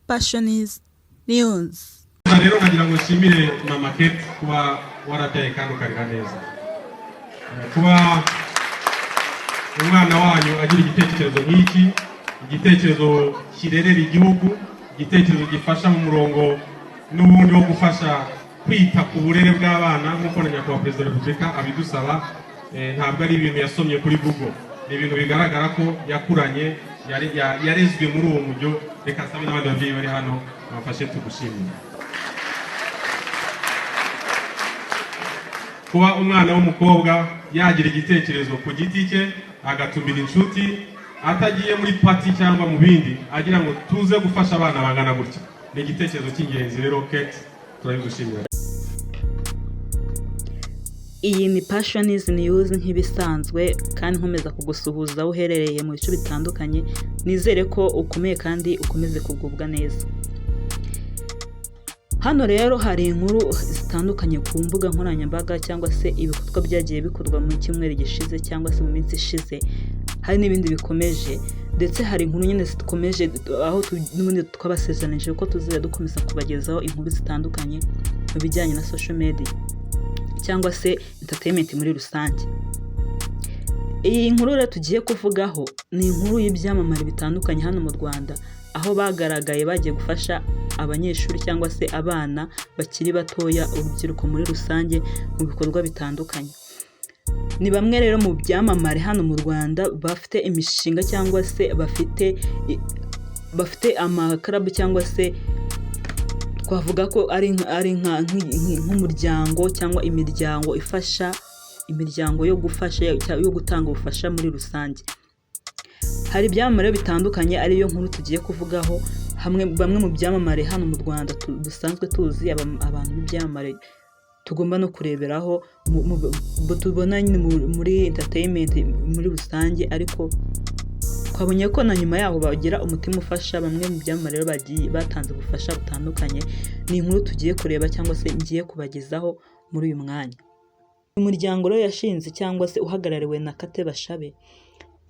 Passion News. Rero nkagira ngo nshimire Mama Kate kuba warabyaye kandi ukarera neza. Kuba umwana wanyu agira igitekerezo nk'iki, igitekerezo kirerera igihugu, igitekerezo gifasha mu murongo n'ubundi wo gufasha kwita ku burere bw'abana nk'uko na Nyakubahwa Perezida wa Repubulika abidusaba, ntabwo ari ibintu yasomye kuri Google, ni ibintu bigaragara ko yakuranye, yarezwe muri uwo mujyo. Reka nsabe n'abandi babyeyi bari hano bafashe tugushimire. Kuba umwana w'umukobwa yagira igitekerezo ku giti cye, agatumira inshuti, atagiye muri party cyangwa mu bindi, agira ngo tuze gufasha abana bangana gutya, ni igitekerezo cy'ingenzi. Rero Kate, turabigushimira. Iyi ni Passion News nk'ibisanzwe, kandi nkomeza kugusuhuza aho uherereye mu bice bitandukanye. Nizere ko ukomeye kandi ukomeze kugubwa neza. Hano rero hari inkuru zitandukanye ku mbuga nkoranyambaga cyangwa se ibikorwa byagiye bikorwa mu cyumweru gishize cyangwa se mu minsi ishize, hari n'ibindi bikomeje, ndetse hari inkuru nyine zikomeje aho n'ubundi twabasezeranije ko tuzajya dukomeza kubagezaho inkuru zitandukanye mu bijyanye na social media cyangwa se entertainment muri rusange. Iyi nkuru rero tugiye kuvugaho ni inkuru y'ibyamamare bitandukanye hano mu Rwanda, aho bagaragaye bagiye gufasha abanyeshuri cyangwa se abana bakiri batoya, urubyiruko muri rusange, mu bikorwa bitandukanye. Ni bamwe rero mu byamamare hano mu Rwanda bafite imishinga cyangwa se bafite amakarabu, cyangwa se twavuga ko ari nk'umuryango cyangwa imiryango ifasha, imiryango yo gufasha, yo gutanga ubufasha muri rusange. Hari ibyamamare bitandukanye, ariyo nkuru tugiye kuvugaho hamwe. Bamwe mu byamamare hano mu Rwanda dusanzwe tuzi, abantu b'ibyamamare tugomba no kureberaho, tubona nyine muri entertainment muri rusange, ariko twabonye ko na nyuma yaho bagira umutima ufasha. Bamwe mu byamamare rero bagiye batanze ubufasha butandukanye. Ni inkuru tugiye kureba cyangwa se ngiye kubagezaho muri uyu mwanya. Uyu muryango rero yashinze cyangwa se uhagarariwe na Kate Bashabe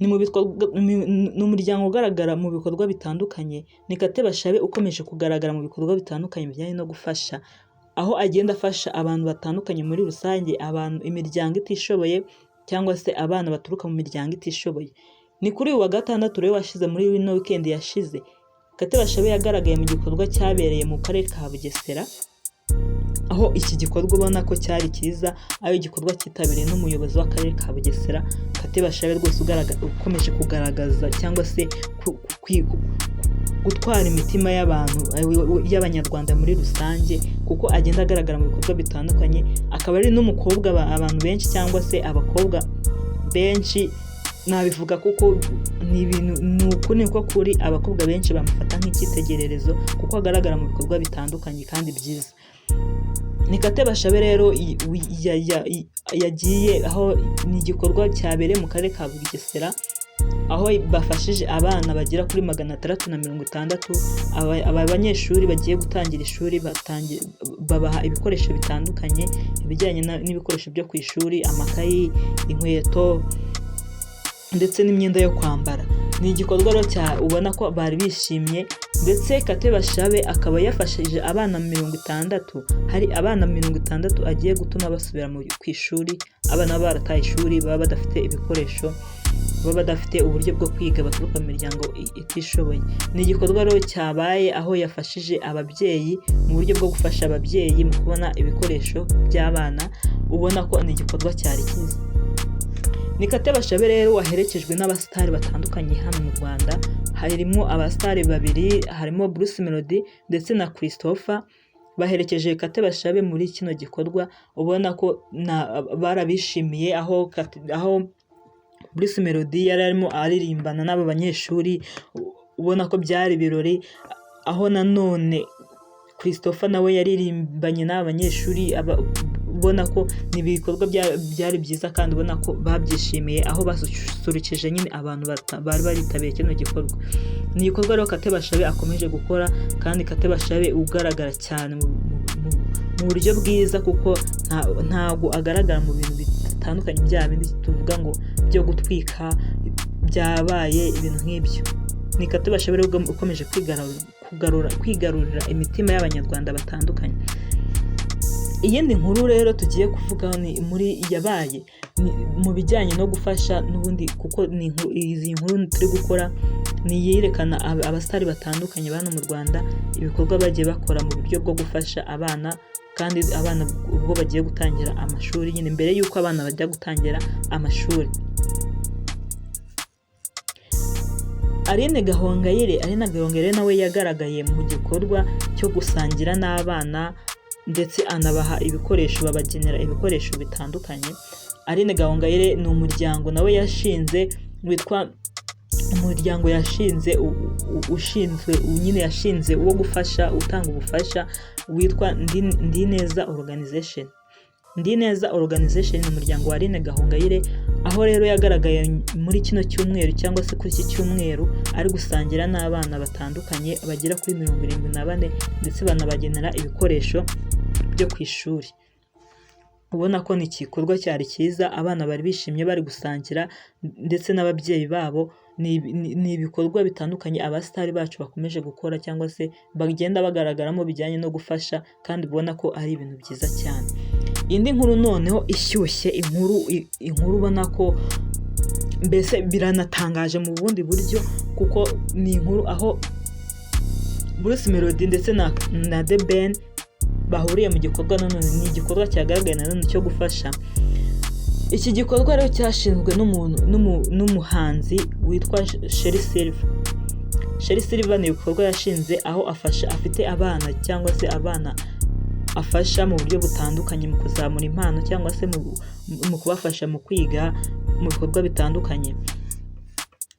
ni umuryango ugaragara mu bikorwa bitandukanye. Ni Kate Bashabe ukomeje kugaragara mu bikorwa bitandukanye bijyanye no gufasha, aho agenda afasha abantu batandukanye muri rusange, abantu, imiryango itishoboye cyangwa se abana baturuka mu miryango itishoboye. Ni kuri uyu wa gatandatu rero washize, muri ino weekend yashize, Kate Bashabe yagaragaye mu gikorwa cyabereye mu karere ka Bugesera, aho iki gikorwa ubona ko cyari cyiza, aho igikorwa cyitabiriwe n'umuyobozi w'akarere ka Bugesera. Kate Bashabe rwose ukomeje kugaragaza cyangwa se gutwara imitima y'abantu, y'abanyarwanda muri rusange, kuko agenda agaragara mu bikorwa bitandukanye, akaba ari n'umukobwa abantu benshi cyangwa se abakobwa benshi nabivuga, kuko ni ibintu ni uku niko kuri, abakobwa benshi bamufata nk'icyitegererezo kuko agaragara mu bikorwa bitandukanye kandi byiza. Ni Kate Bashabe rero yagiye aho, ni igikorwa cyabereye mu karere ka Bugesera, aho bafashije abana bagera kuri 660, aba banyeshuri bagiye gutangira ishuri, babaha ibikoresho bitandukanye, ibijyanye n'ibikoresho byo ku ishuri, amakayi, inkweto ndetse n'imyenda yo kwambara. Ni igikorwa rero cya ubona ko bari bishimye, ndetse Kate Bashabe akaba yafashije abana 60. Hari abana 60 agiye gutuma basubira ku ishuri, abana baba barataye ishuri, baba badafite ibikoresho, baba badafite uburyo bwo kwiga, baturuka mu miryango itishoboye. Ni igikorwa rero cyabaye aho yafashije ababyeyi mu buryo bwo gufasha ababyeyi mu kubona ibikoresho by'abana, ubona ko ni igikorwa cyari cyiza. Ni Kate Bashabe rero waherekejwe n'abasitari batandukanye hano mu Rwanda. Harimo abasitari babiri, harimo Bruce Melody ndetse na Christopher, baherekeje Kate Bashabe muri kino gikorwa. Ubona ko barabishimiye, aho Bruce Melody yari arimo aririmbana n'aba banyeshuri, ubona ko byari ibirori, aho nanone Christopher nawe yaririmbanye n'aba banyeshuri, ubona ko ni ibikorwa byari byiza kandi ubona ko babyishimiye, aho basusurukije nyine abantu bari baritabiriye kino gikorwa. Ni igikorwa rero Kate Bashabe akomeje gukora, kandi Kate Bashabe ugaragara cyane mu buryo bwiza, kuko ntabwo agaragara mu bintu bitandukanye bya bindi tuvuga ngo byo gutwika byabaye, ibintu nk'ibyo. Ni Kate Bashabe rero ukomeje. kugarura kwigarurira imitima y'Abanyarwanda batandukanye. Iyindi nkuru rero tugiye kuvugaho ni muri yabaye ni mu bijyanye no gufasha n'ubundi, kuko ni izi nkuru turi gukora ni iyerekana abasitari batandukanye bano mu Rwanda, ibikorwa bagiye bakora mu buryo bwo gufasha abana, kandi abana ubwo bagiye gutangira amashuri nyine, mbere y'uko abana bajya gutangira amashuri. Aline Gahongayire nawe yagaragaye mu gikorwa cyo gusangira n'abana, ndetse anabaha ibikoresho, babagenera ibikoresho bitandukanye. Aline Gahongayire ni umuryango nawe yashinze witwa umuryango yashinze ushinzwe nyine, yashinze wo gufasha, utanga ubufasha, witwa Ndineza Organization. Ndineza Organization ni umuryango wa Aline Gahongayire, aho rero yagaragaye muri kino cyumweru cyangwa se kuri iki cyumweru ari gusangira n'abana batandukanye bagera kuri 74, ndetse banabagenera ibikoresho byo ku ishuri. Ubona ko ni igikorwa cyari cyiza, abana bari bishimye bari gusangira ndetse n'ababyeyi babo. Ni ibikorwa bitandukanye abasitari bacu bakomeje gukora cyangwa se bagenda bagaragaramo bijyanye no gufasha, kandi ubona ko ari ibintu byiza cyane. Indi nkuru noneho ishyushye, inkuru ubona ko mbese biranatangaje mu bundi buryo, kuko ni inkuru aho Bruce Melody ndetse na The Ben bahuriye mu gikorwa. Nanone ni igikorwa cyagaragaye nanone cyo gufasha. Iki gikorwa rero cyashinzwe n'umuhanzi witwa Sherrie Silver. Sherrie Silver ni ibikorwa yashinze aho afasha, afite abana cyangwa se abana afasha mu buryo butandukanye mu kuzamura impano cyangwa se mu kubafasha mu kwiga, mu bikorwa bitandukanye.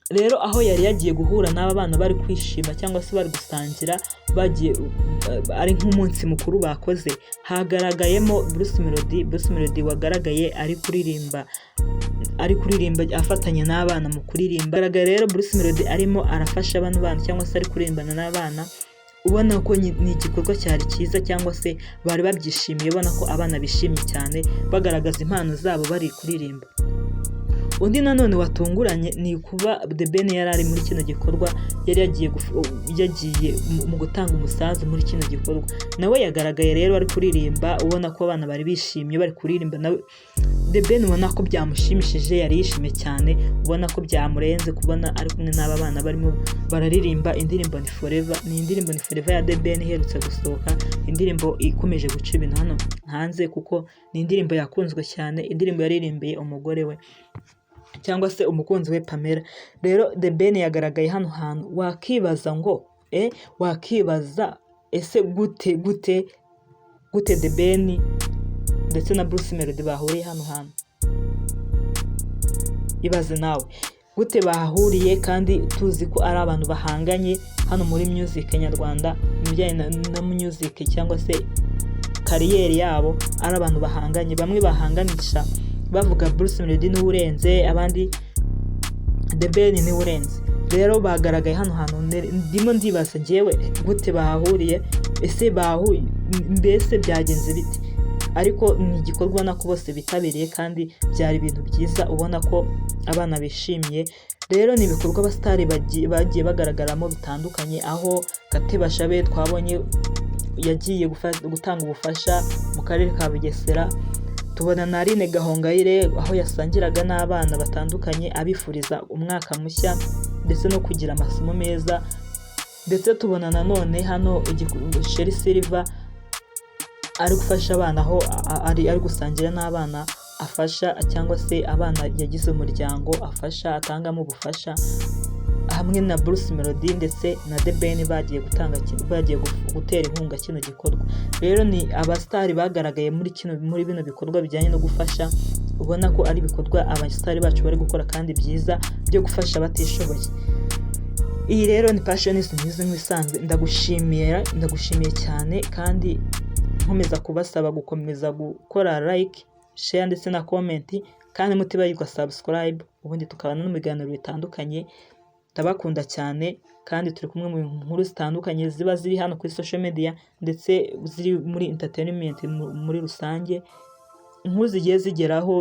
Rero aho yari yagiye guhura n'aba bana bari kwishima cyangwa se bari gusangira, bagiye ari nk'umunsi mukuru bakoze, hagaragayemo Bruce Melody. Bruce Melody wagaragaye ari kuririmba afatanya n'abana mu kuririmba. Hagaragaye rero Bruce Melody arimo arafasha bano bana cyangwa se ari kuririmbana n'abana, ubona ko ni igikorwa cyari cyiza cyangwa se bari babyishimiye, ubona ko abana bishimye cyane bagaragaza impano zabo bari kuririmba. Undi nanone watunguranye ni kuba The Ben yari ari muri kino gikorwa, yari yagiye mu gutanga umusanzu muri kino gikorwa. Nawe yagaragaye rero ari kuririmba, ubona ko abana bari bishimye bari kuririmba, nawe The Ben ubona ko byamushimishije, yari yishimye cyane, ubona ko byamurenze kubona ari kumwe n'aba bana barimo bararirimba indirimbo Ni Forever. Ni indirimbo Ni Forever ya The Ben iherutse gusohoka, indirimbo ikomeje guca ibintu hano hanze, kuko ni indirimbo yakunzwe cyane, indirimbo yaririmbiye umugore we cyangwa se umukunzi we Pamela. Rero The Ben yagaragaye hano hantu, wakibaza ngo wakibaza ese gute gute gute The Ben ndetse na Bruce Melody bahuriye hano hantu? Ibaze nawe gute bahahuriye, kandi tuzi ko ari abantu bahanganye hano muri music nyarwanda, mu bijyanye na music cyangwa se career yabo, ari abantu bahanganye. Bamwe bahanganisha bavuga Bruce Melody niwe urenze, abandi The Ben niwe urenze. Rero bagaragaye hano hantu, ndimo ndibaza njyewe gute bahahuriye, ese bahuye, mbese byagenze bite? Ariko ni igikorwa ubona ko bose bitabiriye, kandi byari ibintu byiza, ubona ko abana bishimye. Rero ni ibikorwa abasitari bagiye bagaragaramo bitandukanye, aho Kate Bashabe twabonye yagiye gutanga ubufasha mu karere ka Bugesera, tubona na Aline Gahongayire aho yasangiraga n'abana batandukanye abifuriza umwaka mushya ndetse no kugira amasomo meza, ndetse tubona nanone hano Sherrie Silver ari gufasha abana, aho ari gusangira n'abana afasha cyangwa se abana yagize umuryango afasha, atangamo ubufasha, hamwe na Bruce Melody ndetse na The Ben bagiye gutanga, bagiye gutera inkunga kino gikorwa. Rero ni abasitari bagaragaye muri bino bikorwa bijyanye no gufasha, ubona ko ari ibikorwa abasitari bacu bari gukora kandi byiza byo gufasha abatishoboye. Iyi rero ni Passion News nk'ibisanzwe. Ndagushimira, ndagushimiye cyane, kandi nkomeza kubasaba gukomeza gukora like, share ndetse na comment, kandi mutibagirwa subscribe, ubundi tukabana no mu biganiro bitandukanye. Ndabakunda cyane, kandi turi kumwe mu nkuru zitandukanye ziba ziri hano kuri social media ndetse ziri muri entertainment muri rusange. Inkuru zigiye zigeraho,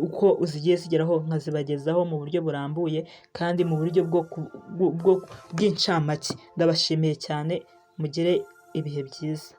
uko zigiye zigeraho, nkazibagezaho mu buryo burambuye kandi mu buryo bw'incamake. Ndabashimiye cyane, mugire ibihe byiza.